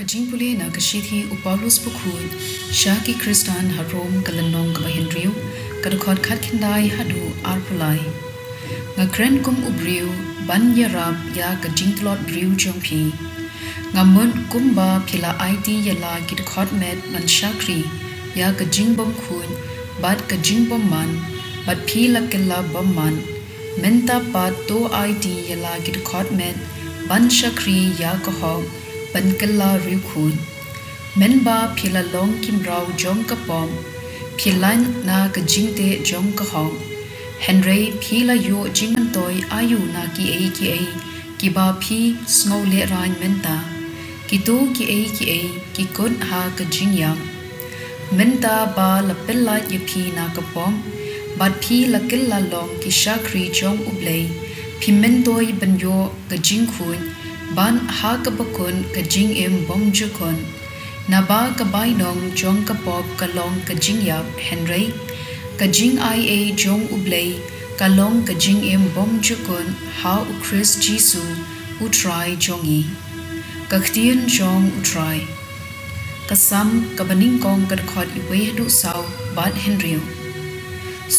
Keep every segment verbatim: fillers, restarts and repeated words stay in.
Ka jingpule na ka shithi u Paulus bakhuid sha ki Khristan ha Rom, ka lynnong kaba hynriew, ka dkhot khatkhyndai haduh arphew lai. Nga kren kum u briew ban ïarap ïa ka jingtlot briew jong phi. Nga mut kumba phi la aiti ïa la ki dkhot met ban shakri ïa ka jingbym khuid bad ka jingbym man, bad phi la kylla bymman. Mynta pat to aiti ïa la ki dkhot met ban shakri ïa ka hok ban kylla riewkhuid. Mynba phi la long ki mraw jong ka pop, phi lait na ka jingteh jong ka hok. Hynrei phi la ïoh jingmyntoi aïu na kiei kiei kiba phi sngewlehraiñ mynta? Kito kiei kiei ki kut ha ka jingïap. Mynta ba la pyllait ïa phi na ka pop bad phi la kylla long ki shakri jong U Blei, phi myntoi ban ïoh ka jingkhuid bad ha kaba kut ka jingim bymjukut. Naba ka bainong jong ka pop ka long ka jingïap, hynrei ka jingaiei jong U Blei ka long ka jingim bymjukut ha U Khrist Jisu U Trai jong ngi. Ka ktien jong U Trai. Ka Salm kaba nyngkong, ka dkhot iwei haduh saw bad hynriew.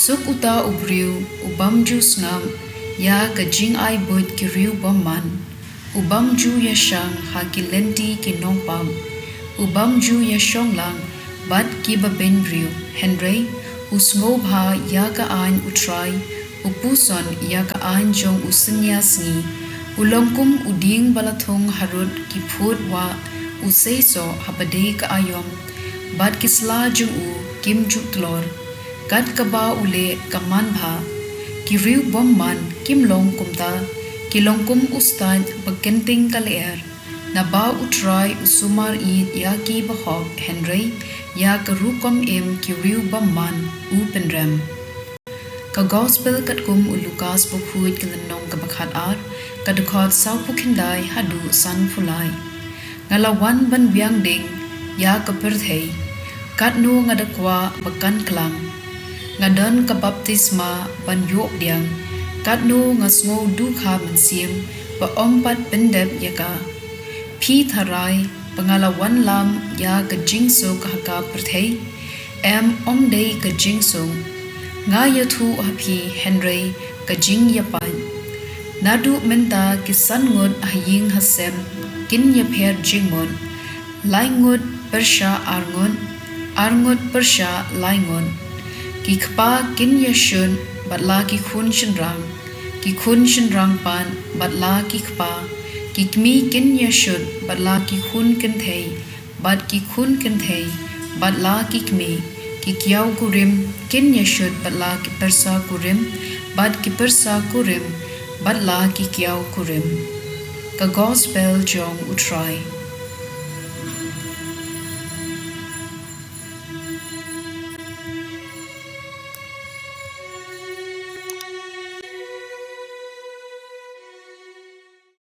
Suk uta u briew u bym ju sngap ïa ka jingai buit ki riewbymman, u bym ju ïashang ha ki lynti ki nongpop, u bym ju ïashong lang bad kiba beiñbriew, hynrei u sngewbha ïa ka aiñ U Trai, u puson ïa ka aiñ jong u synñia sngi. U long kum u dieng ba la thung harud ki phut wah, u seisoh haba dei ka aïom, bad ki sla jong u kim ju tlor. Kat kaba u leh ka manbha. Ki riewbymman kim long kumta, ki long kum u stad ba kynting ka lyer. Naba U Trai u sumar ïeit ïa ki bahok, hynrei ïa ka rukom im ki riewbymman u pynrem. Ka Gospel katkum u Lukas bakhuid, ka lynnong kaba khatar, ka dkhot sawphew khyndai haduh sanphew lai. Nga la wan ban biang ding ïa ka pyrthei, katno nga da kwah ba kan klang. Nga don ka baptisma ban ïoh pdiang, katno nga sngew dukha mynsiem ba ym pat pyndep ïa ka. Phi tharai ba nga la wanlam ïa ka jingsuk ha ka pyrthei? Em, ym dei ka jingsuk. Nga ïathuh ha phi, hynrei ka jingïapait. Naduh mynta ki san ngut ha ïing ha sem kin ïapher jingmut, lai ngut pyrshah ar ngut, ar ngut pyrshah lai ngut. Ki kpa kin ïashut bad la ki khun shynrang, ki khun shynrang pat bad la ki kpa. Ki kmie kin ïashut bad la ki khun kynthei, bad ki khun kynthei bad la ki kmie. Ki kiaw kurim kin ïashut bad la ki pyrsa kurim, bad ki pyrsa kurim bad la ki kiaw kurim. Ka Gospel jong U Trai.